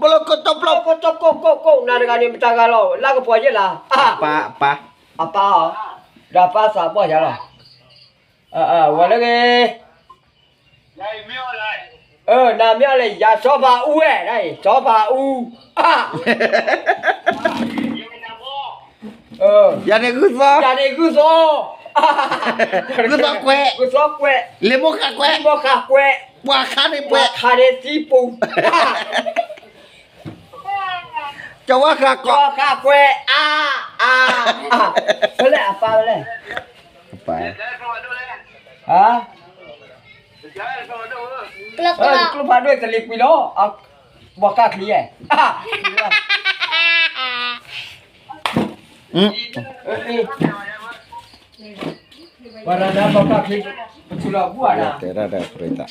ပလီၢ်ကတီၢ်ပလီၢ် ကတီၢ်ကိၢ်ကိၢ်ကိၢ် နၤတဂၤန့ၣ် မတၤဂၤလီၤ လၢကပီၤယဲၢ်လၢ် အပၢ် အပၢ် ဒီးအပၢ်သးပှၢ်ယၤလီၤ ဝဲလၢဂ့ၤ နမ့ၢ်အီၤလဲၣ် ယၤစီၤပၤအူဝဲ စီၤပၤအူ ယၤန့ၣ်ဂုၢ်သီ ယၤန့ၣ်ဂုၢ်သီ ဂုၢ်သီကွဲး ဂုၢ်သီကွဲး လ့မိၢ်ဃာ်ကွဲး လ့မိၢ်ဃာ်ကွဲး ပှၤခါန့ၣ်ပှဲၤ ပှၤခါန့ၣ်သံပူၤ ကဝီၤဃာ်ကွဲး ကဝီၤဃာ်ကွဲး အါ အါ ဖဲလဲၣ်အပၢ်ဖဲလဲၣ် အပၢ် ဟါ ကျိဖးဒိၣ်တလံၤကွံာ်လီၤ ဘီကၢ်ချံဧဲ ပှၤဒၣ်ဘီကၢ်ချံ ပထူလီၤဘူၣ်အါဒၣ် တဲဒၣ်ဒီးပြံသး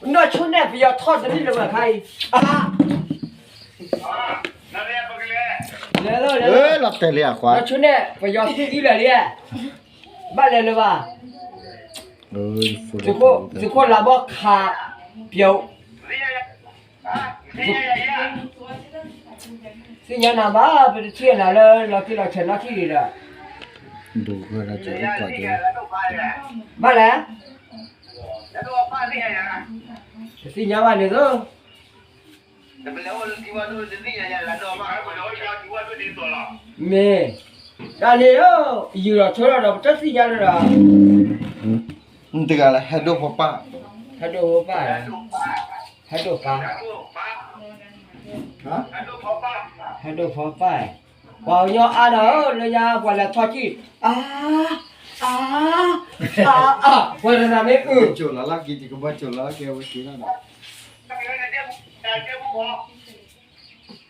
နီၢ်ဆိန့ၣ်ပယီၤထီၣ်တရံးလၢၤဘၣ်ခါအံၤ လီၤတဲာ်လံအခွါ နီၢ်ဆိန့ၣ် ပယီၤသံလၢာ်လံ ဘၣ်လဲၤလၢၤဘၣ် သုးခိၣ်လၤဘီခး ပျိး သ့ၣ်ညါနၤဘၣ် ပတထံၣ်နၤလၢလီၤတံၢ်လီၤဆဲးနီထံၣ်ဒံးဒီး ဘၣ်လဲၣ် ပသ့ၣ်ညါဘၣ်န့ၣ်သိး မ့ၢ် တၢ်န့ၣ်ဧၢ ယုာ်လီၤဆိလီၤဒီး ပတသ့ၣ်ညါလၢၤဒီး တဂၤလၢ ဟဲဒိၣ်ဖီပၢ် ဟဲဒိၣ်ဖီပၢ် ဟဲဒိၣ်ပၢ် ဟဲဒိၣ်ဖီပၢ် ပှၤကညီအါဒီးဧၢ လၢညါပှၤလဲၤထီၣ်ကံၣ် အါ အါ အါ အါ ပှၤတနၤမ့ၢ်အုၣ် ကဘၣ်ကၠိလီၤလၢက့ၤ ယကဘၣ်ကၠိလီၤက့ၤ ဝဲက့ၤလီၤဒီး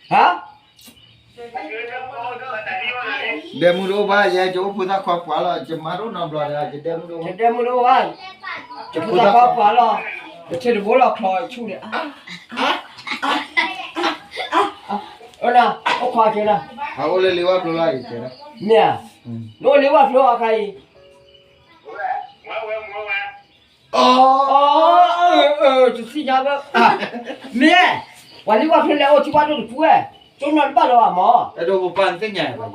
ဟါ ဒဲမုၢ်တအိၣ်ဘၣ် ယဲယအိၣ်ဖိသၣ်ခွါပှၤလီၤ ယမါတအိၣ်နီတဘျီဒီး ယဒဲမုၢ်တအိၣ် ယဒဲမုၢ်တအိၣ်ဘၣ် ယဖိသၣ်ခွါပှၤလီၤ ယထံၣ်တဘိလီၤချီဆူၣ်န့ၣ် အၢ အိၣ်နၤ အိၣ်ခွါက့ၤနၤ အအိၣ်လၢလ့ဝၢ်ဖျိလီၤ ယတဲဒၣ် မ့ၢ်ဧါ နအိၣ်လ့ဝၢ်ဖျိအခါအံၤ အ တသ့ၣ်ညါဘၣ် မ့ၢ် ပှၤလ့ဝၢ်ဖျိလဲၤအိၣ်ထံဝၣ်ဒိၣ်တပူၤဝဲ တိၢ်နီၣ်တဘၣ်လၢၤဘၣ်မၢ် အဲၣ်ဒိးပပၢ်နသ့ၣ်ညါယၤဘၣ်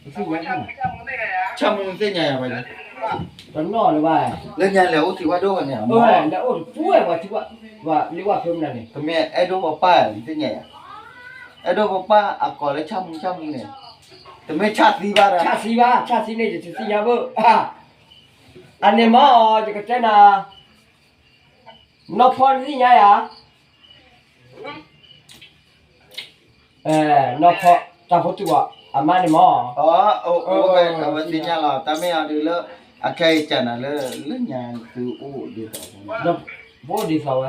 ဆၣ်မူနသ့ၣ်ညါယၤဘၣ် တနီၣ်လၢၤဘၣ် လၢညါလဲၤအိၣ်ထံဝၣ်ဒိၣ်ဝဲန့ၣ် လဲၤအိၣ်တပူၤဝဲ ပှၤထံဝၣ် ပှၤလ့ဝၢ်ဖျိမနုၤန့ၣ် တမ့ၢ်အဲၣ်ဒိးပပၢ်နသ့ၣ်ညါယၤ အဲၣ်ဒိးပပၢ်အကိးလၢဆၣ်မူဆၣ်မူန့ၣ် တမ့ၢ်ဆၣ်သံဘၣ် ဆၣ်သံဘၣ် ဆၣ်သံန့ၣ် ယတသ့ၣ်ညါဘၣ် အန့ၣ်မၢ် ယကတဲနၤ နီၢ်ဖီနသ့ၣ်ညါယၤ နီၢ်ဖီ တၢ်ဖိတူၢ်ဘၣ် အမါန့ၣ်မၢ် အိၣ်ဝဲ အဝဲသ့ၣ်ညါလီၤ တၢ်မ့ၢ်အီၤဒုးလၢ အခဲအံၤကနၤလၢ လၢညါသုအိၣ်ဒ်သိး ပအိၣ်ဒ်သိးဝဲ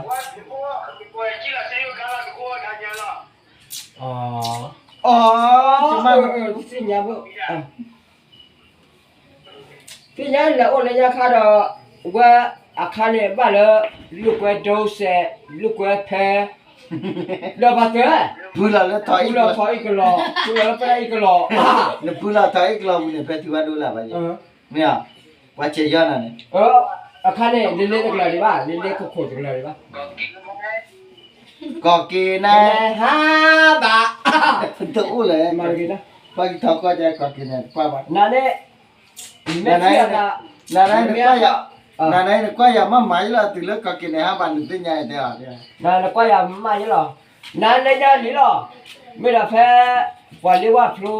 အ သ့ၣ်ညါဘၣ် သ့ၣ်ညါလဲၤအိၣ်လၢညါခါဒီး ဝဲအခါန့ၣ်ဘၣ်လၢ လုၢ်ကွဲဒိစဲး လုၢ်ကွဲဖဲ ဒီးပှၤတဲ ဖုလီၤလၢထီအံၣ်ကလီၤ ဖုလီၤလၢပှၤအံၣ်ကလီၤ နဖုလီၤထီအံၣ်ကလီၤပူၤန့ၣ် ဖဲထံဝဲဒိၣ်လၢ်ဘၣ်ယဲ မ့ၢ်ဧါ ပှၤစဲးယီနၤန့ၣ် အခါန့ၣ် လ့လ့တကလီၤဒံးဘၣ် လ့လ့ခိၣ်ခိၣ်တကလီၤဒံးဘၣ် ကီၢ်က့ၤနဲ ဟါဘၣ် တအိၣ်လဲၣ် ပှၤကထီၣ်ကီၢ်ကဲကီၢ်က့ၤနဲ တပှၢ်ဘၣ် နၤန့ၣ် နၤန့ၣ် နကွၢ်ယၤမးမးယလီၤ တုၤလၢကီၢ်က့ၤနဲဟါဘၣ် နသ့ၣ်ညါတဲအီၤ နကွၢ်ယၤမးယလီၤ နၤလၢညါလံလီၤ မ့ၢ်ဒီးဖဲ ပှၤလ့ဝၢ်ဖျိ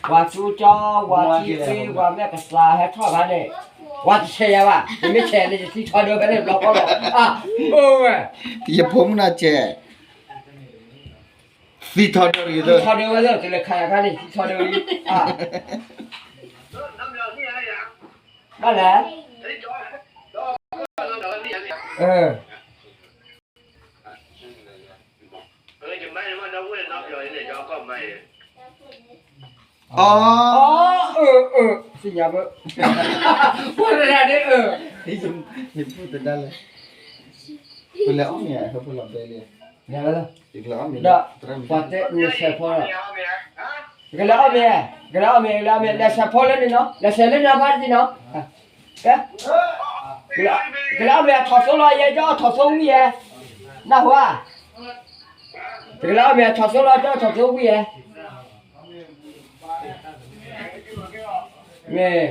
ပှၤသူကၠီ ပှၤထံသ့ ပှၤမဲာ်ကသးဟဲထီၣ်ခါန့ၣ် ပှၤတဆဲးယၤဘၣ် ယမ့ၢ်ဆဲးန့ၣ် ယသံထီဒၢဖဲန့ၣ်ဘျီဃီလီၤ အိၣ်ဝဲ ယဖိမုၣ်နၤဆဲး သံထီဒၢ သံထီဒၢဝဲလၢ တလဲၤခးယၤခါန့ၣ် သံထီဒၢလံ ဘၣ်လဲၣ် အ အ သ့ၣ်ညါဘၣ် ပှၤတဒၣ်န့ၣ် ယဖိတဒၣ်လဲၣ် ပလဲၤအီၣ်မ့ၤ ဟဲဖိလီၤဘဲလံ ဒီး ပှၤတဲနဆဲးဖီလီၤ ကလဲၤအီၣ်မ့ၤ ကလဲၤအီၣ်မ့ၤ ကလဲၤအီၣ်မ့ၤ လဲၤဆဲးဖီလၢန့ၣ်နီၤ လဲၤဆဲးလၢန့ၣ်ဖးတံၢ်နီၤ ကလဲၤအီၣ်မ့ၤ အထီၣ်သိလီၤ ယဲ ယအီၣ်ထီၣ်သိဝံၣ်ယဲ နၢ်ဟူဧါ, တကလးအီၣ်မ့ၤအထီၣ်သိလီၤ ကၠီထီၣ်သိဝံၣ်ဧါ, မ့ၢ်,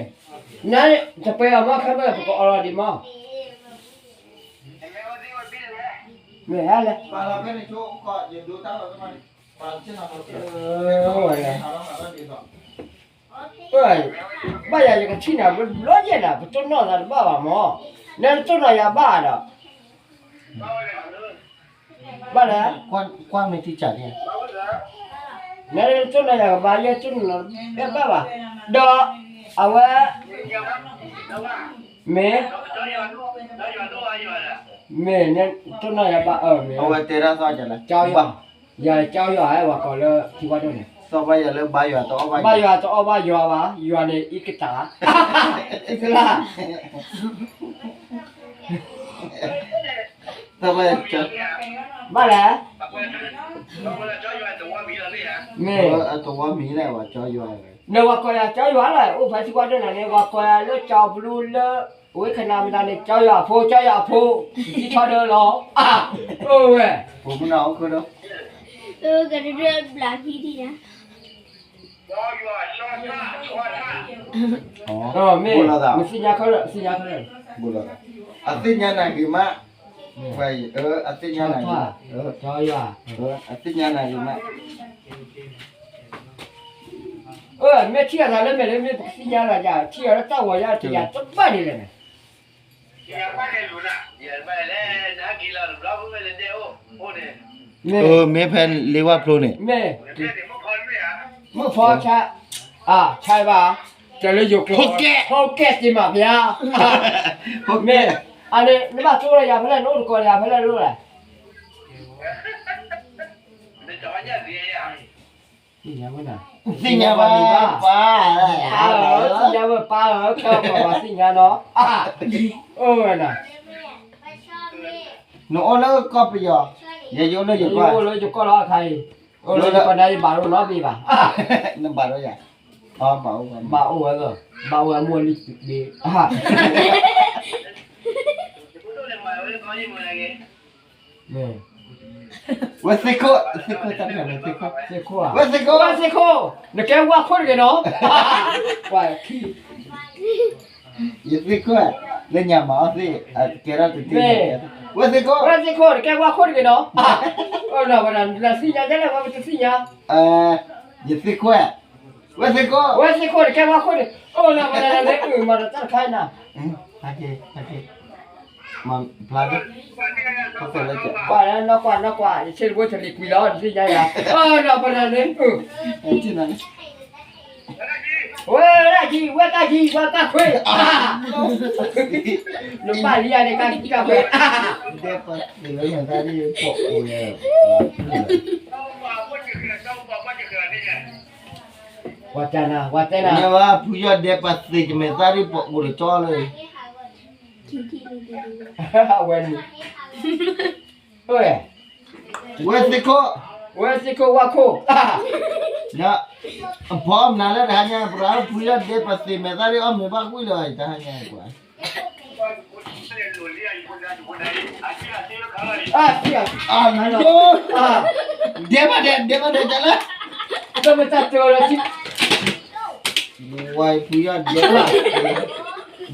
နတပှဲၤအီၤမ့ၢ်ခဲမ့ၢ် ပကအီၣ်လီၤဒံးမ့ၢ်, မ့ၢ်ဟဲလဲၣ်, ဘၣ်ယၤယကထံၣ်နၤဘျီယဲၢ်နၤ ပတိၢ်နီၣ်သးတဘၣ်ဘၣ်မ့ၢ်, နတတိၢ်နီၣ်ယၤဘၣ်ဒီး ဘၣ်လဲၣ်, ကွၢ်မ့ၢ်ထံကၢ်န့ၣ်, နတိၢ်နီၣ်ယၤကဘၣ် ယဲတိၢ်နီၣ်ဘၣ်ဘၣ်, ဒီး အဝဲ မ့ၢ်, မ့ၢ် နတိၢ်နီၣ်ယၤဘၣ်အၢမ့ၢ်, အဝဲတဲဒၣ်သီၣ်ကလဲၣ်, ကၠီယွၤ, ယၤကၠီယွၤ ဝၤကိးလၢထံဝါဒိၣ်န့ၣ်, သီၣ်ဘၣ်ယၤလၢဘါယွၤတအီၣ်ဘၣ်, ဘါယွၤတအီၣ်ဘၣ်ယွၤဘၣ်, ယွၤန့ၣ်အံကတၢၢ်, အံကလၢ် ဘၣ်လဲၣ်, မ့ၢ်, အတဝီမံၤလဲၣ် ဝၤကၠီယွၤ, နဝၤကိးယၤကၠီယွၤလီၤ အိၣ်ဖဲထံဝါဒိၣ်နၤန့ၣ် ဝၤကိးယၤလၢကၠီဘလူလၢ အဝဲခနၣ်မတၤန့ၣ် ကၠီယွၤအဖိ ကၠီယွၤအဖိ, ထံထီၣ်ဒၢလီၤ, အိၣ်ဝဲ, ဖိမုၣ်နီၢ်အိၣ်ခိၣ်ဒီး ကဘျးခံဒံး, မ့ၢ်, မ့ၢ်သ့ၣ်ညါခဲလၢာ် သ့ၣ်ညါခဲလၢာ်, အသ့ၣ်ညါနၤဂ့ၤမး, အသ့ၣ်ညါနၤဂ့ၤ, အသ့ၣ်ညါနၤဂ့ၤမး, မ့ၢ်ထံၣ်အသးလၢမဲာ်လၢမ့ၢ်ပကသ့ၣ်ညါလီၤယၤ ထံၣ်အီၤလၢတၢ်ဂီၤယၤတယၤတဘၣ်ဒ်လဲၣ်န့ၣ် မ့ၢ်ဖဲလ့ဝၢ်ဖျိန့ၣ်, မ့ၢ်, မုၣ်ဖီဆါ, ဆါဘၣ်, တဲလၢယိၤကျိာ်, ဟိကဲစ့မးဖျါ, မ့ၢ်, အန့ၣ် နဘၣ်သိလီၤယၤဖဲလဲၣ် နအိၣ်တကိးယၤဖဲလဲၣ်လိၣ်လဲၣ်, သ့ၣ်ညါဝဲ, သ့ၣ်ညါဝဲပၢ်, သ့ၣ်ညါဝဲပၢ်ဧၢ ခဲအံၤပှၤသ့ၣ်ညါနီၤ, အိၣ်ဝဲနီၤ, နအိၣ်လၢကီၢ်ပယီၤ, ယအိၣ်လၢယကီၢ်, အိၣ်လၢယကီၢ်လီၤအခါအံၤ, အိၣ်လၢယကီၢ်န့ၣ် ယဘၣ်အိၣ်နီတဘ့ၣ်ဘၣ်, နဘၣ်အိၣ်ယၤ, ဘၣ်အိၣ်ဝဲ, ဘၣ်အိၣ်ဝဲမိၢ်လံဘ့ၣ် ဝဲသ့ၣ်ခိၣ်, သ့ၣ်ခိၣ်, သ့ၣ်ခိၣ်, ဝဲသ့ၣ်ခိၣ်, နကဲဝၣ်ခိၣ်တဂ့ၤနီၤ, ဝဲခံ, ယသ့ၣ်ခိၣ်, လၢညါမၤအီၣ်သ့ၣ်, ကဲထီၣ်တသ့ၣ်, ဝဲသ့ၣ်ခိၣ်, ဝဲသ့ၣ်ခိၣ် နကဲဝၣ်ခိၣ်တဂ့ၤနီၤ, နသ့ၣ်ညါဒ်လဲၣ် ပှၤပတသ့ၣ်ညါ, ယသ့ၣ်ခိၣ်, ဝဲသ့ၣ်ခိၣ်, ဝဲသ့ၣ်ခိၣ် နကဲဝၣ်ခိၣ်တဂ့ၤ, အိၣ်လၢပှၤတၢ်လၢအုၣ်မၤဒီးတၢ်တခါအံၤနၤ, ဟဲက့ၤ, ဟဲက့ၤ, မၤဖျါဒီး, ကွၢ်နီၢ်ကွၢ်နီၢ်ကွၢ် ယဆ့တဘိတလံၤကွံာ်လီၤ နသ့ၣ်ညါယၤ, နီၢ်ပှၤတၢ်န့ၣ်, ဝဲဒၣ်ကံ, ဝဲတၢ်ကံ, ဝဲတၢ်ခွ့, နဘၣ်လံယၤန့ၣ် ကၢ်ကံကၢ်ခွ့, ဒဲပသ့းလၢမဲာ်သၣ်ဒ်ပိာ်အိၣ်ဝဲ, ပှၤတၢ်နၤ ပှၤတဲနၤ, ဖုယီၢ်ဒဲပသ့းကမဲာ်သၣ်ဒ်ပိာ်အိၣ်တကၠီလၢ, အဝဲန့ၣ်, ဝဲသ့ၣ်ခိၣ်, ဝဲသ့ၣ်ခိၣ်ဝၣ်ခိၣ်, ဖီအီၣ်မနုၤလၢတဟါညါ ပှၤဖုယီၢ်ဒဲပသ့းမဲာ်သၣ်ဒ်အီၣ်မ့ၤဘၣ်ကွံာ်လၢၤ တဟါညါပှၤ ဒဲမးဒဲး ဒဲမးဒဲး တၢ်လၢ, တၢ်မ့ၢ်တၢ်တဲလၢ, ဝဲဖုယီၢ်ဒဲ,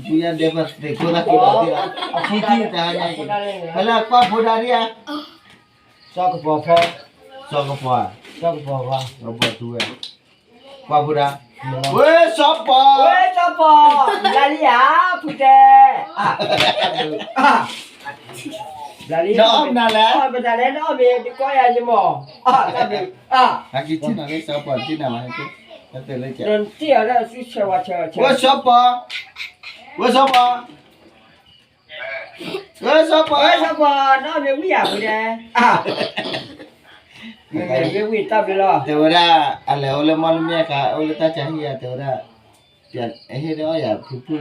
ဖုယီၢ်ဒဲပသ့းခိၣ်သၣ်ခိၣ်သ့ၣ်လီၤ, အဖုထံၣ်တဟါညါအံၤ, ဖဲလၢကွၢ်ဖိဒါဒံးဧါ, စီၤကပီၤဖီ, စီၤကပီၤ, စီၤကပီၤဖီ, စီၤကပီၤထူဝဲ, ကွၢ်ဖိဒါ, ဝဲစီၤပီၤ, ဝဲစီၤပီၤ, ဘျါလံဧါ, ဖုတဲ, ဘျါလံ, နအီၣ်မနုၤလဲၣ်, အီၣ်မနုၤလဲၣ် နအီၣ်မ့ၤတကီယၤယမီၢ်, တၢ်ဘျုး, ဟဲက့ၤထံၣ်နၤလၢစီၤပီၤ ထံၣ်နၤဝဲ, နထံၣ်အီၤလၢအစုဆဲးဝါဆဲး, ဝဲစီၤပီၤ, ဝဲစီၤပီၤ ဝဲစီၤပီၤ, ဝဲစီၤပီၤ နအီၣ်မ့ၤဝံၤယၤဖုတဲ, မ့ၢ်မ့ၢ်ဝံၤတၢ်ဘျုးလီၤ, တဲဝဲဒၣ်, အလဲၤအိၣ်လၢမီၢ်လမ့ၢ်အခါ အိၣ်လၢတၢ်ဆါဟံၣ်ဧါ တဲဝဲဒၣ်, ဟ့ၣ်ဒီးအီၣ်ယၤဖုဖု,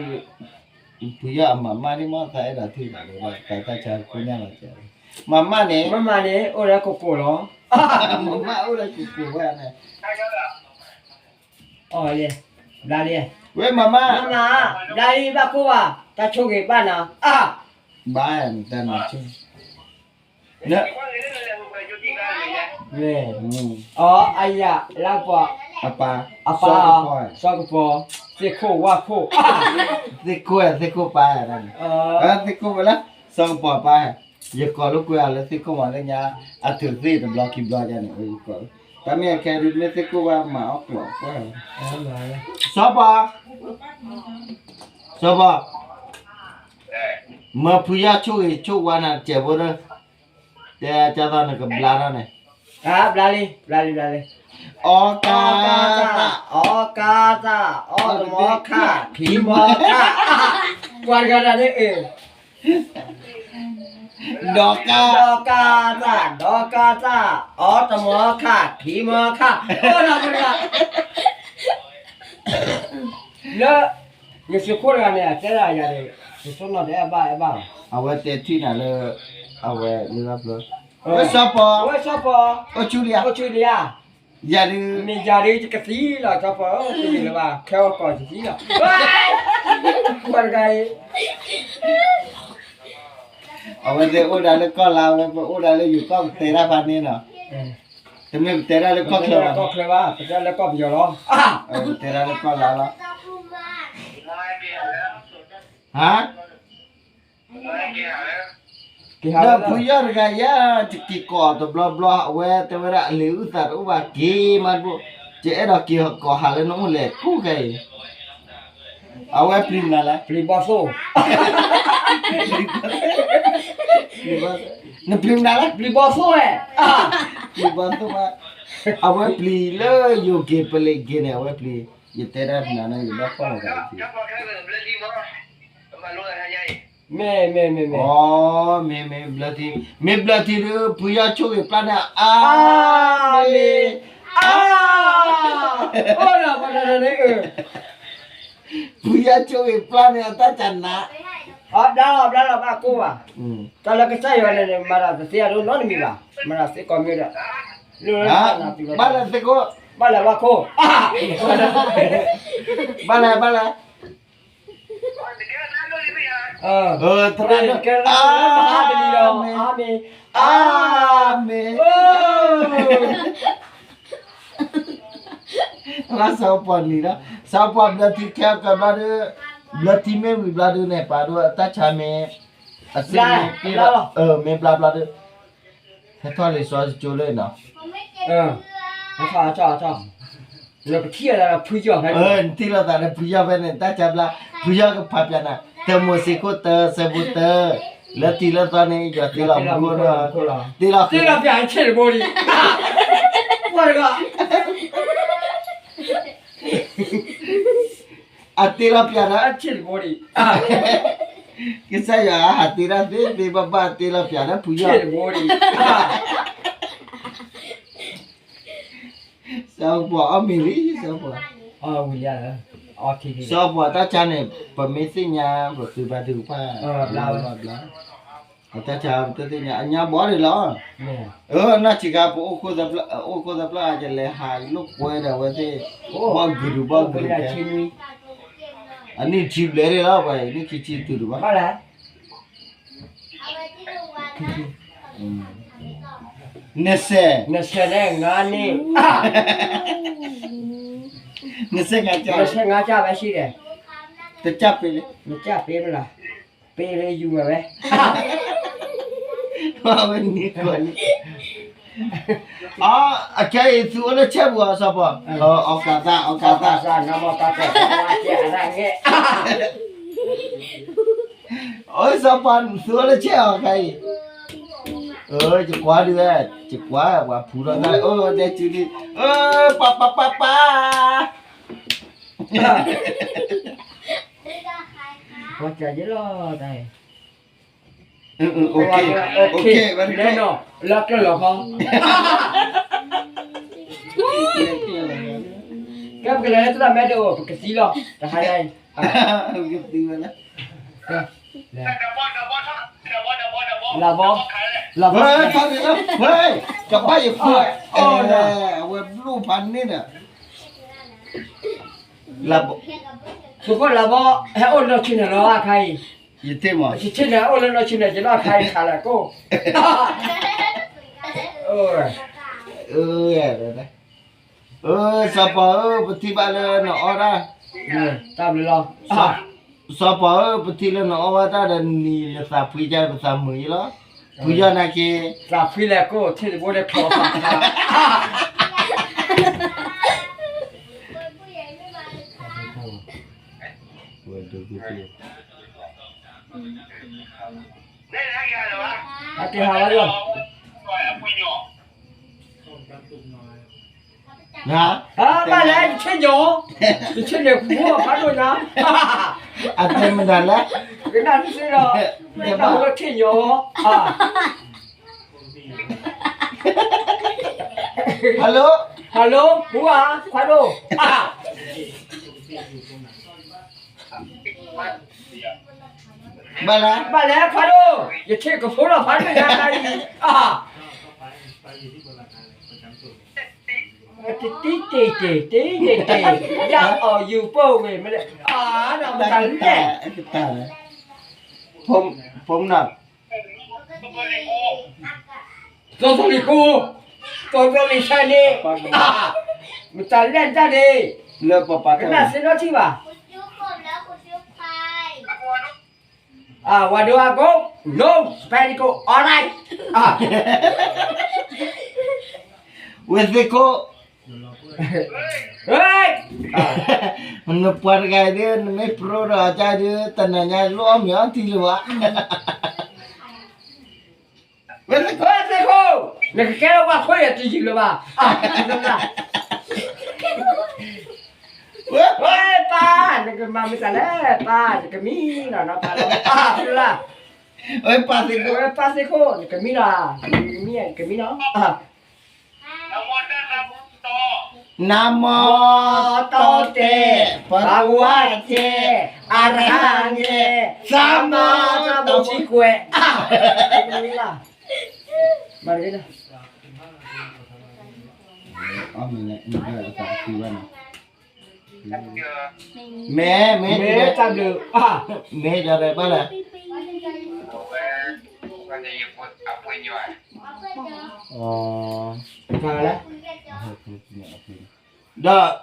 ဖုယီၢ်အမၤမၢ်ဒ်မီၢ်သးအဲၣ်ဒိးထံၣ်ဘၣ်လၢ တၢ်ဆါကိညၢ်လီၤ, မၤမၢ်န့ၣ်, မၤမၢ်န့ၣ် အိၣ်လၢကိကိၢ်လီၤ, မၤမၢ်အိၣ်လၢကိကိၢ်ဝဲန့ၣ် အီၣ်လံ, ဘျါလံ, ဝဲမၤမၢ်, မၤမၢ်, ဘျါလံဘၣ်ကိၢ်ဘၣ်, တၢ်ဆိၣ်ဂ့ၤဘၣ်နၤ, ဘၣ်နတၢ်နဆိၣ်, န မ့ၢ် အီ အယၤ လၢပှၤ အပၢ် အပၢ် စီၤကပီၤ စီၤကပီၤ သ့ၣ်ခိၣ်ဝၣ်ခိၣ် သ့ၣ်ခိၣ်ဝဲ သ့ၣ်ခိၣ်ပၢ် သ့ၣ်ခိၣ်ဝဲလၢ စီၤကပီၤပၢ် ယကိးလိာ်ကွဲအီၤလၢသ့ၣ်ခိၣ်မးလၢညါ အထုးသ့ၣ်တဘျီခံဘျီယါန့ၣ် ယကိး တၢ်မ့ၢ်အခဲဒုးမ့ၢ်သ့ၣ်ခိၣ်ဝဲမၤအီၣ်ကျိာ်ကွဲ စီၤပီၤ စီၤပီၤ မၢဖုယီၢ်ဆိၣ်ဂ့ၤဆိၣ်ဝါနၤတစဲးဖိဒီး တဲကၢ်သီနကဘျါထီၣ်န့ၣ် ဘျါလံ ဘျါလံ ဘျါလံ အီကါသၣ် အီကါသၣ် အီတမီခၣ် ခံမီခၣ် ကွၢ်တဂၤတၢ်န့ၣ်အ့ၣ် ဒီကါ ဒီကါသၣ် ဒီကါသၣ် အီတမီခၣ် ခံမီခၣ် အိၣ်ဒီးတဂၤ လၢ ယသုးခိၣ်တဂၤန့ၣ် အတဲဒၣ်ယၤန့ၣ် ယဆိနီၤတအဲၣ်ဘၣ်အဲၣ်ဘၣ်လီၤ အဝဲတဲထံၣ်နၤလၢ အဝဲလၢဘျီ ဝဲစီၤပီၤ ဝဲစီၤပီၤ အိၣ်ဆူလံဧါ အိၣ်ဆူလံဧါ ယၤဒုး မ့ၢ်ယၤဒုးယကသံလီၤ စီၤပီၤဧၢ တမ့ၢ်လၢၤဘၣ် ခဲအီၣ်ကီးယသံလီၤ ပှၤတဂၤအံၤ အဝဲသ့ၣ်အိၣ်ဒၣ်လၢကီၢ်လါ အဝဲပအိၣ်ဒၣ်လၢယိၤကီၢ် ပတဲတၢ်ဖးန့ၣ်နီၤ တမ့ၢ်ပတဲတၢ်လၢကီၢ်ချၢဘၣ် ကီၢ်ချၢဘၣ် ပတဲလၢကီၢ်ပယီၤလီၤ ပတဲတၢ်လၢကီၢ်လါလီၤ ဟါ ဒီးဖုယီၢ်တဂၤယါ ယက့ၤကိးတဘျီဘျီ အဝဲတဲဝဲဒၣ်အလံာ်အုၣ်သးတအိၣ်ဘၣ်က့ၤမးတဘိ ယအဲၣ်ဒိးက့ၤကိးဟးလၢနအိၣ်လဲၣ် ကိးခဲအံၤ အဝဲပျံၤမနုၤလဲၣ် ပျံၤဘီၣ်သိၣ် နပျံၤမနုၤလဲၣ် ပျံၤဘီၣ်သိၣ်ဝဲ ပျံၤဘီၣ်သိၣ်ဝဲ အဝဲပျံၤလၢယိၤက့ၤပလံးက့ၤန့ၣ် အဝဲပျံၤ ယတဲဒၣ်နၤန့ၣ် ယဘၣ်ဖီၣ်လီၤသးတထံၣ် မ့ၢ် မ့ၢ် မ့ၢ် မ့ၢ် မ့ၢ်ဘျၢထံ မ့ၢ်ဘျၢထံဒီး ဖုယီၢ်ဆိၣ်ဂ့ၤပျၢ်န့ၣ် အါမ့ၢ် အါ အိၣ်ဒီးပှၤတဂၤန့ၣ် ဖုယီၢ်ဆိၣ်ဂ့ၤပျၢ်န့ၣ် အတၢ်ကနး အဘျါလီၤ ဘျါလီၤ ဘၣ်ကိၢ်ဘၣ် တၢ်လၢကစၢ်ယွၤန့ၣ် မၤတၢ်တသ့အဒိနီတမံၤဘၣ် မၤတၢ်သ့ကိးမံၤဒီး ဘၣ်လၢသ့ကိး ဘၣ်လၢဘၣ်ခိၣ် ဘၣ်လၢ ဘၣ်လၢ သရၣ်ဒိၣ် အါမ့ၢ် အါမ့ၢ် လၢစီၤပီၤနံၤလီၤ စီၤပီၤဘျၢထံခဲကဘျီဒီး ဘျၢထံမ့ၢ်ဝံၤဘျီဒုးန့ၣ် ပာ်ဒိၣ်အတၢ်ဆါမ့ၢ် အစ့မ့ၢ် မ့ၢ်ဘျါဘျီဒီး ဟဲထီၣ်လံာ်စီဆှံကၠိလၢနီၤ နထံၣ်လိာ်သးလၢဖုယီၢ်ဖဲန့ၣ် နထံၣ်လိာ်သးလၢဖုယီၢ်ဖဲန့ၣ် တၢ်ဆါဘျါ ဖုယီၢ်ကဖးပၠးနၤ တမိၤစ့ခိၣ်တၢ ဆၢဖိတၢ လၢတံၤလၢသီန့ၣ် ယွၤတ့လီၤမူခိၣ်လီၤ တ့လီၤ တ့လီၤပၠးဆ့ၣ်တဘိလံ ပှၤတဂၤ အတ့လီၤပၠးနၤ ကစၢ်ယွၤဟးတ့တၢ်သ့သ့ဘၣ်ဘၣ် တ့လီၤပၠးလၢဖုယီၢ် စီၤပီၤအီၣ်မ့ၤလံ စီၤပီၤ စီၤပီၤတၢ်ဆါန့ၣ် ပမ့ၢ်သ့ၣ်ညါ ပဃ့ဘါထုကဖၣ် ဘျါဘျါ အတၢ်ဆါပတသ့ၣ်ညါ အညါဘီဒ်လီၤ အနီၢ်ဆံးခါ ပအိၣ်ခိၣ်သပျၢ် အိၣ်ခိၣ်သပျၢ် ယလဲၤဟးလိာ်ကွဲဒီးအဝဲသ့ၣ် ဘီၣ်ဂုာ်ဒုးဘီၣ်ဂုာ်ဒုး အနံၣ်ထံဘျဲၣ်ဒ်လီၤ ပှၤအံၤ နံၣ်ခံဆံတုၤဒုးဘၣ် နစဲး နစဲးန့ၣ် ငါန့ၣ် နစဲးငါးကျပ် နစဲးငါးကျပ်ပဲရှိတယ် တကျပ်ပေးလေ နကျပ်ပေးမလား ပေးလေယူမယ်ပဲ ဝဲနံၤကွၢ်နံၤ အခဲအံၤ သုအိၣ်လၢဆဲးပူၤအီၤ စီၤပီၤ အီကၤသၣ် အီကၤသၣ် နမီၢ်ကၤသၣ် အရၣ်ငဲ့ အိၣ်စီၤပီၤ သုအိၣ်လၢဆဲးအီၤခဲအံၤ ယကွၢ်ဒုးဝဲ ယကွၢ်ပှၤဖူထီၣ်တၢ် အိၣ်တဲစုဒုး ပၢ်ပၢ်ပၢ်ပၢ် ပှၤကလီၤတၢ် okay very good လၢကျၢၢ်လီၤခီ ကဲပကလဲၤလၢတၢ်မဲဒိၣ် ပကသံလီၤ တဟါညါအံၤ ပကသံဝဲလၢ လၢဘီ လၢဘီ ဝဲ ကဘၣ်ယခွဲ အဝဲဘျိၣ်ဖးန့ၣ်ဒီး သုးခိၣ်လၢဘီ ဟဲအိၣ်လၢနီၢ်ဆံန့ၣ်လီၤအခါအံၤ ယထံၣ်မး ယထံၣ်န့ၣ် အိၣ်လၢနီၢ်ဆံန့ၣ် ယလီၢ်အခါအံၤခးလၢကိၣ် အၢ စီၤပၤဧၢ ပထံၣ်ဘၣ်လၢနအီၣ်တၢ်, တၢ်ဘျုးလီၤ. စီၤပၤဧၢ ပထံၣ်လၢနအီၣ်ဘၣ်တၢ်ဒီးနံၤလၢသးဖှံကၢ်ပသးမုာ်အံၤလီၤ. ဖုယီၢ်နာ်က့ၤ သးဖှံလဲၣ်ကိၣ် ထံၣ်တဘိလၢချီဖး အကဟးလီၤလီၤ. ဘၣ်လဲၣ် ယဆ့ၣ်ညီၣ်, ယဆ့ၣ်န့ၣ် ဃူဖးဒိၣ်ညါ, အတဲမတၤလဲၣ်, ကနၣ်တသ့ဒီး, တၢ်အိၣ်လၢဆ့ၣ်ညီၣ်, hello, hello, ဃူဧါ, ဖးဒိၣ်, ဘၣ်လဲၣ်, ဘၣ်လဲၣ် ဖးဒိၣ်, ယဆ့ၣ်ကဖိလီၤ ဖးဒိၣ်ညါတၢ်အံၤ, တံတံတံတံတံတံ, ယအီၣ်ယူၤပိၢ်ဝဲမ့ၢ်လဲၣ်, အါ ဒီးမတၤလဲၣ်, ဖိမနၤ, စီၤစီၤလံၤကိ, စီၤစီၤလံၤဆဲးန့ၣ်, မတၤလဲၣ်တၢ်န့ၣ်, လၢပပာ်ကနၣ်စ့နီထံၣ်ဘၣ်, ဝါဒိုအကိး, no, Spanish ကိး, all right, ဝဲသ့ၣ်ကိး, နပှၤတဂၤအံၤဒ် နမ့ၢ်ပြိဒီးအကါဒ် တနၤညါလိၣ်အီၣ်မ့ၤအီထံလၢၤဘၣ်, ဝဲသ့ၣ်ကိး, နကကဲလၢပှၤခိၣ်ယတယုၢ်လၢၤဘၣ်, ဝဲပၢ်, နကမၤမတၤလဲၣ်, ပၢ်, နကမံလီၤနီၤ, ပၢ်လီၤ, ဝဲပၢ်သ့ၣ်ကိး, ဝဲပၢ်သ့ၣ်ကိး, နကမံလီၤ, နကမံလီၤ, နမီၤတီတဲ, ဘဂဝါတဲ, အရဟံတဲ, သမ္မာသမ္ဗုဒ္ဓံကွဲး, မၤတဂ့ၤလီၤ, မ့ၢ်, မ့ၢ်, မ့ၢ်တၢ်ဘျုး, မ့ၢ်ဒီးဘၣ်လဲၣ်, ဒီး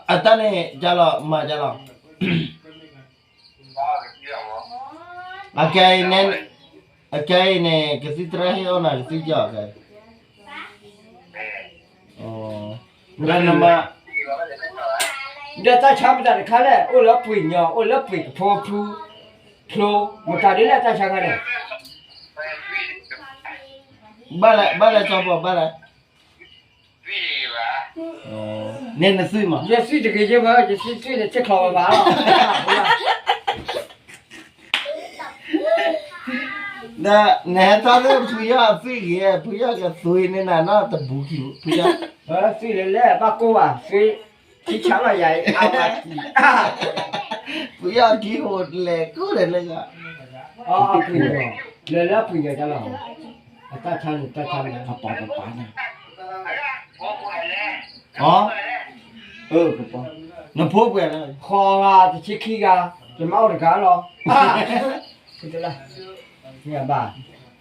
အတၢ်န့ၣ် ကၢ်လီၤ မၤကၢ်လီၤ, အကဲအံၤန့ၣ်, အကဲအံၤန့ၣ် ကသံၣ်သရၣ်ဟ့ၣ်အီၣ်နၤကသံၣ်ကၠီၣ်ကဲ, လၢနမၤ, ဒီးတၢ်ဆါမတၤတခါလဲၣ်, အိၣ်လၢပှ့ၤညီ, အိၣ်လၢပှ့ၤကဖိဖု, ဖျိ, မတၤဒ်လဲၣ်တၢ်ဆါခါန့ၣ်, ဘၣ်လဲၣ်, ဘၣ်လဲၣ် စီၤပီၤဘၣ်လဲၣ်, န့ၣ်နသွံၣ်မး, ယသွံၣ်တဂ့ၤယဲဘၣ်, ယသွံၣ်သွံၣ်န့ၣ် ဆ့ၣ်ချီဝဲဘၣ်လီၤ, ဒီးနဟဲထီၣ်လၢဖုယီၢ်အသွံၣ်ဂ့ၤ, ဖုယီၢ်ကသွံၣ်န့ၢ်နၤနီတဘူးခံ, ဖုယီၢ်, သွံၣ်လၢလဲၣ် ဘၣ်ကိၢ်ဘၣ်, သွံၣ်ခံဆါလီၤယၤအံၤ, အါဝါကံ, ဖုယီၢ်ကံဟိလဲၤကိၢ်လဲၤလၢ, အပှ့ၤညီ, လဲၤလၢအပှ့ၤညီတၢ်လီၤ, အတၢ်ဆါန့ၣ် တၢ်ဆါန့ၣ်, ပပာ်ပပာ်န့ၣ် အ, နဖိပှဲၤလဲၣ်, ဃိးဂၤတဆံခံဂၤ, ယမါအိၣ်တဂၤလီၤ,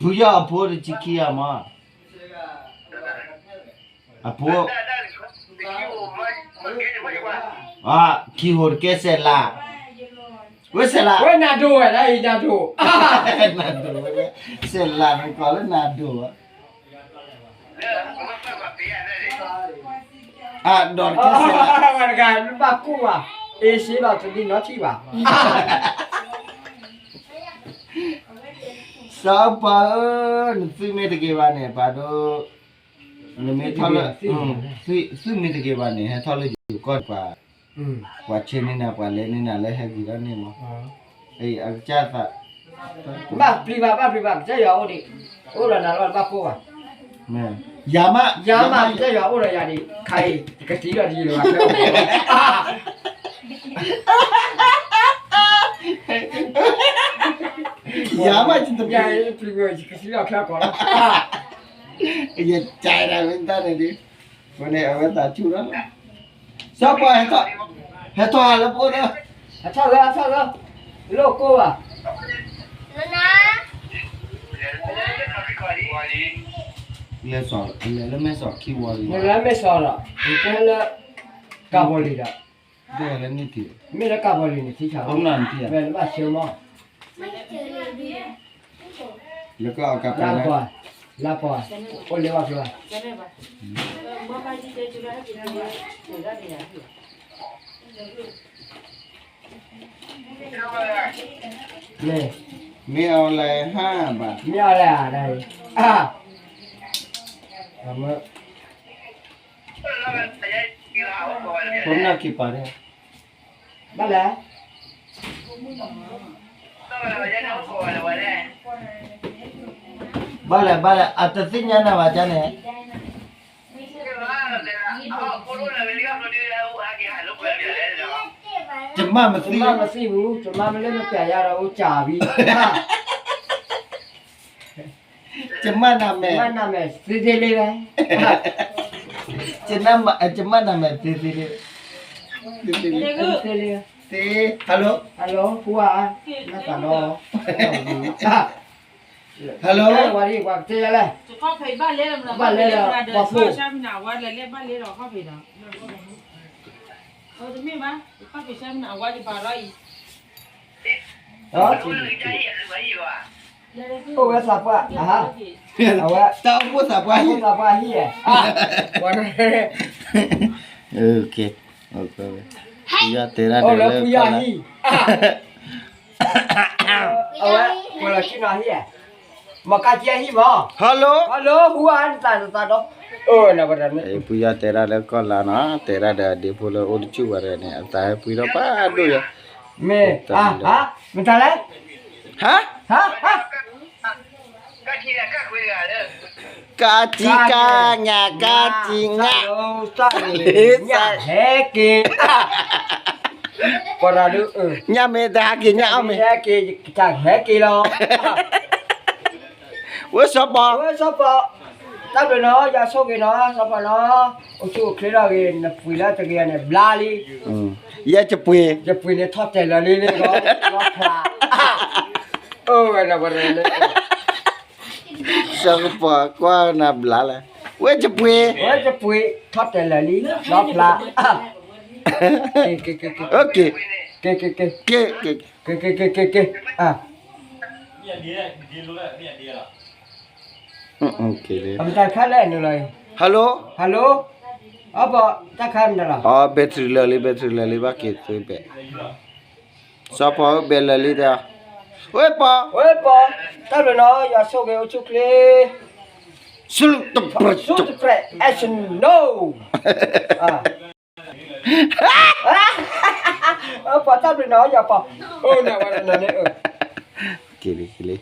ဖုယီၢ်အဖိတဆံခံဂၤမး, အဖိ, ခံဟိးတကဲစဲးလး, ဝဲစဲးလး, ဝဲနၤဒိၣ်ဝဲဒၣ်အံၤနၤဒိၣ်, နၤဒိၣ်ဝဲ, စဲးလးနကီးလၢနၤဒိၣ်ဝဲ အဒီးတကဲစဲးလး, တဂၤဘၣ်ကိၢ်ဘၣ်, အ့စ့ဘၣ်တမံၤနီထံၣ်ဘၣ်, စီၤပၤဧၢ, နသွံၣ်မ့ၢ်တဂ့ၤဘၣ်န့ၣ် ပာ်ဒိ, နမ့ၢ်ထီၣ်လၢ, သွံၣ်မ့ၢ်တဂ့ၤဘၣ်န့ၣ် ဟဲထီၣ်လၢယိၤကီၢ်ပှၤ, ပှၤဆ့န့ၢ်နၤ ပှၤလဲၤန့ၢ်နၤလၢဟဲဂ့ၤထီၣ်န့ၣ်မး, အကစၢ်သး, ဘၣ်ပျံၤဘၣ် ဘၣ်ပျံၤဘၣ် ကစၢ်ယွၤအိၣ်ဒံး, အိၣ်ဒီးနၤလီၤ ဘၣ်ကိၢ်ဘၣ်, ယၤမး ယၤမး ကစၢ်ယွၤအိၣ်ဒီးယၤဒံး ခါအံၤ ကသံဒီးတယံာ်လၢၤဘၣ်, ယၤမး ယတပျံၤ, ကသံဒီးချၢကီးလီၤ, ယကဲဒၣ်ဝဲတၢ်န့ၣ်ဒံး, ဝဲန့ၣ်အဝဲသးဆူၣ်လီၤ, စီၤပၤ, ဟဲထီၣ်ဟးလၢပအိၣ်ဒီး, ဟဲထီၣ်လၢ ဟဲထီၣ်လၢ, လိၣ်ကိၢ်ဘၣ်, န လဲၤလၢမဲၢ်စီၤခံဝီလံ, နလဲၤမဲၢ်စီၤဒီး နကဟဲလၢ ကၢ်ဘီလံၤဒီး, ဒ်လဲၣ်န့ၣ်တံၢ်, မ့ၢ်လၢကၢ်ဘီလံၤန့ၣ် ထံဆး, အမနုၤတံၢ်, ဝဲလၢဘၣ်ဆၢမီၢ်, လၢကီၢ်အကပၤ, လၢပှၤ, အိၣ်လၢဝဲကျိၤ, မ့ၢ်အီၤလဲၣ်ဟါဘၣ်, မ့ၢ်အီၤလဲၣ်, ဖိမနၢ်က့ၤပာ်, ဘၣ်လဲၣ်, ဘၣ်လဲၣ်, ဘၣ်လဲၣ်, အတသ့ၣ်ညါနၤဘၣ်ဒ်န့ၣ် ယမၢ်မသံ, ယမၢ်မသံဘူး, ယမၢ်မ့ၢ်လၢမပျဲယၤဒီးအိၣ်ကၢ်ဘံ, ယမၢ်နမဲာ်, ယမၢ်နမဲာ်သ့သ့လံ, ယမၢ်နမဲာ်သ့သ့လံ, သ့, hello, hello, ဟူဧါ, နသးဒီ, hello, ဝဲဒ်ပှၤကတဲယၤလဲၣ်, ဘၣ်လဲၣ်ဒီး ပှၤဖိ အိၣ်ဝဲသးပှၢ်, အဟါ, အဝဲ, တၢ်အိၣ်ဖှိၣ်သးပှၢ်, အဝဲ, တၢ်အိၣ်ဖှိၣ်သးပှၢ်ဟံၣ်, ဖုယီၢ်တဲဒၣ်ဒီးလၢဖုယီၢ်ဟံၣ်, အဝဲ, ပှၤလီၤဆံနီၤဟံၣ်, မ့ၢ်ကါကံအဟံၣ်မး, hello, hello, ဟူဧါ, နသး, နသးဒီ, ဖုယီၢ်တဲဒၣ်လၢကီၢ်လါနီၤ, တဲဒၣ်ဒီးဒ့ဖိလၢအိၣ်တဆူၣ်ဝဲဒၣ်န့ၣ် အသးဟဲပှ့ၤထီၣ်ဖးဒိၣ်ယၤ, မ့ၢ်, မတၤလဲၣ်, ဟါ, ဟါ, ကါကံကါ, ညၣ်ကါကံညၣ်, ဟဲက့ၤ, ပှၤဒုး, ညၣ်မ့ၢ်တဟဲက့ၤညၣ်အီၣ်မ့ၢ်, ဟဲက့ၤ, တၢ်ဟဲက့ၤလီၤ, ဝဲစီၤပီၤ, ဝဲစီၤပီၤ, တၢ်ဘျုးနီၤ, ယွၤဆိၣ်ဂ့ၤနီၤ, စီၤပီၤနီၤ, အိၣ်ဆူၣ်အိၣ်ချ့ထီၣ်ဂ့ၤ, နပှ့ၤလၢတဂ့ၤန့ၣ် ဘျါလံ, ယဲယပှ့ၤ, ယပှ့ၤန့ၣ်ထီၣ်တဲာ်လၢာ်လံ, လီၤဖျး, အိၣ်ဝဲနီၤ, ပှၤဒုး, စီၤကပီၤကွၢ်နၤဘျါလဲၣ်, ဝဲယပှ့ၤ, ဝဲယပှ့ၤထီၣ်တဲာ်လၢာ်လံ, လီၤဖျး, က့ၤ, က့ၤ, က့ၤ, က့ၤ, က့ၤ, hello, hello, အီၣ်ဘဲၣ်ထရံလၢာ်လံ, ဘဲၣ်ထရံလၢာ်လံ, ဘဲၣ်ထရံလၢာ်လံ, ဘၣ်က့ၤသုဘဲၣ်, စီၤပီၤအိၣ်ဘဲၣ်လၢာ်လံတဲ, ဝဲပီၤ, ဝဲပီၤ, တၢ်ဘျုးနီၤ, ယွၤဆိၣ်ဂ့ၤအိၣ်ဆူၣ်ချ့, ဆူၣ်တပြဲး, ဆူၣ်တပြဲး, အဲၣ်စနိ, ပီၤတၢ်ဘျုးနီၤ, ယွၤပီၤ, အိၣ်နၤဝဲနၤန့ၣ်, က့ၤလံ, က့ၤလံ.